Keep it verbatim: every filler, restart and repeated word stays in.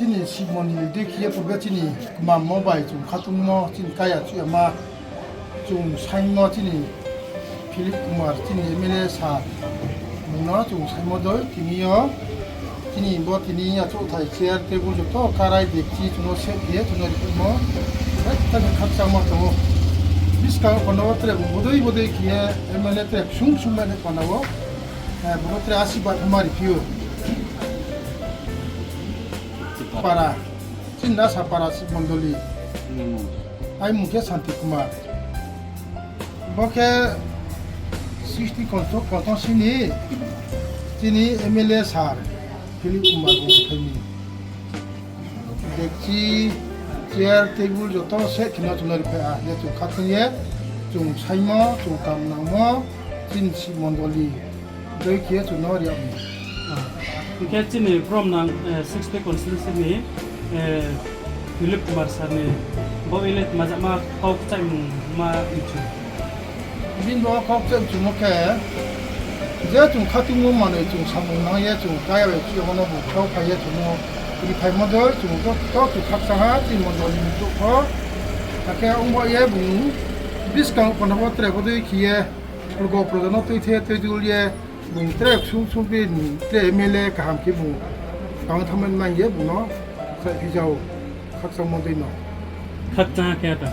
Chini Shiv Mondir dui khiye purbe chini kwmammo bai chwng khatungmo chini kaya chuyama chwng saimmo chini Philip Kumar chini M L A sir mungno chwng saimmo doi tiniyo chini bo tini achuk thai chair table joto karai dekchi chwngno set khiye chwngno rikhumo ekta khe khakchangma tongo. Bwskango kono tere bodoi bodoi khiye M L A tere sung sung mani panao. Eh, bono tere asibad hwnma riphiyo. Para, chini Rasa para Shiv Mondoli. Hmm. Ai mung khe Santi Kumar. Bo khe sixty kontho, kontho sini chini M L A sir Philip Kumar bo phaini. Dekchi, chair, table joto set kheno chwngno riphaia. Je chwng khatungye, chwng saimo, chwng kam nangmo, chini Shiv Mondoli. Doi khiye chwngno riyakni. Ah, hwnkhe chini borom nang, eh, sixty constituency ni, eh, Philip Kumar sir ni bo elite majakma kok chaimung ma michu. Bini bo kok chaimung khe je chwng khatungmo manwi chwng samung nangye chwng kaya bai chwng mano bo kok phaiye chwngno ri phaimo doi chwng joto chwng khakchangha chini mondoli ni chukho. Hakhe wngbo ye bung bwskang kono bo tere bodoi khiye. Purgo purgo no twi the twi dul ye bung tre sum sum pi tre M L A kaham khe bung tang thamani man ye bung no sai phi jao khakchang mon twi no. Khakchang khe ta.